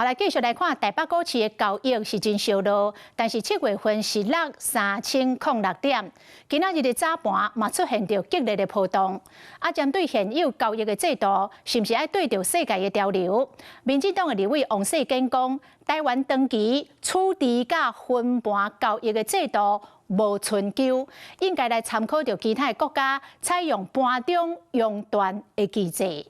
好，來繼續來看台北股市的交易是真燒熱，但是7月份是落3006點。今仔日的早盤嘛出現著激烈的波動。啊，針對現有交易的制度，是毋是愛對著世界的潮流？民進黨的立委王世堅講，台灣長期處置佮分盤交易的制度無春秋，應該來參考著其他的國家採用盤中熔斷的機制。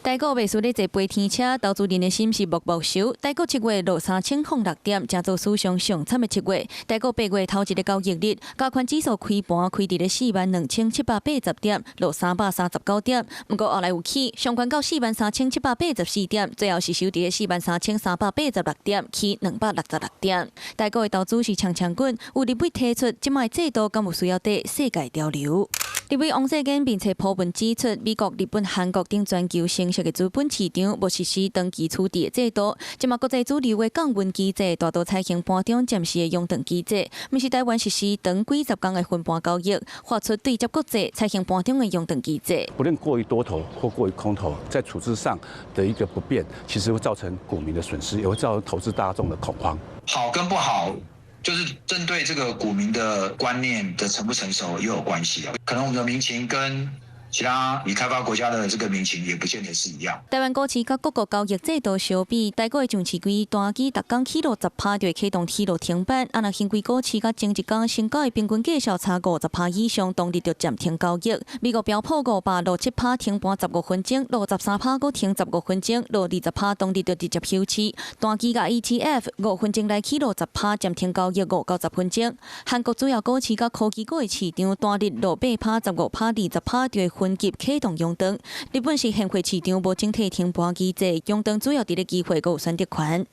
台股袂輸咧坐飛天車，投資人的心是木木泅。台股7月落3006點，成做史上上慘的7月。台股8月頭一个交易日，加權指數開盤開佇咧42,780點，落339點。毋過後來有起，上懸到43,784點，最後是收佇咧43,386點，起266點。台股的投資是搶搶滾，有立委提出，這擺制度敢有需要綴世界潮流？立委王世堅並且鋪文指出，美國、日本、韓國等全球成熟的資本市場無實施長期處置的制度，這馬國際主流的降溫機制大多採用盤中暫時的熔斷機制，毋是台灣實施長幾十工的分盤交易，發出對接國際採用盤中的熔斷機制。不論過於多頭或過於空頭，在處置上的一個不便，其實會造成股民的損失，也會造成投資大眾的恐慌。好跟不好，就是針對這個股民的觀念的成不成熟也有關係啊，可能我們的民情跟其他已開發國家的這個民情也不見得是一樣。台灣股市佮各國交易制度相比，台股的上市櫃單支逐工起落10趴就會啟動鐵路停板，啊若興櫃股市佮前一工成交的平均價數差50趴以上，當日就暫停交易。美國標普500落7趴停盤15分鐘，落13趴閣停十五分鐘，落20趴當日就直接休市。單支佮 ETF 5分鐘內起落十趴，暫停交易5到10分鐘。韓國主要股市佮科技股的市場單日落8趴、15趴、20趴就會分級啟動熔斷。日本是現貨市場無整體停盤機制，熔斷主要佇咧機會閣有選擇權。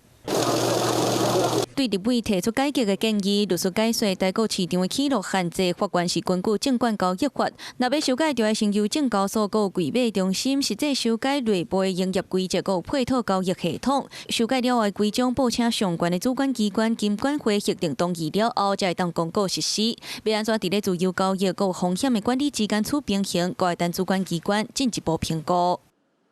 對立委提出改革的建議，律師解說台股市場的起落限制，法源是根據證券交易法。若欲修改，就愛先由證交所閣櫃買中心實際修改內部的營業規則，閣有配套交易系統。修改了後的規章報請相關的主管機關金管會核定同意了後，才會當公告實施。欲按怎佇咧自由交易閣有風險的管理之間取平衡，閣愛等主管機關進一步評估。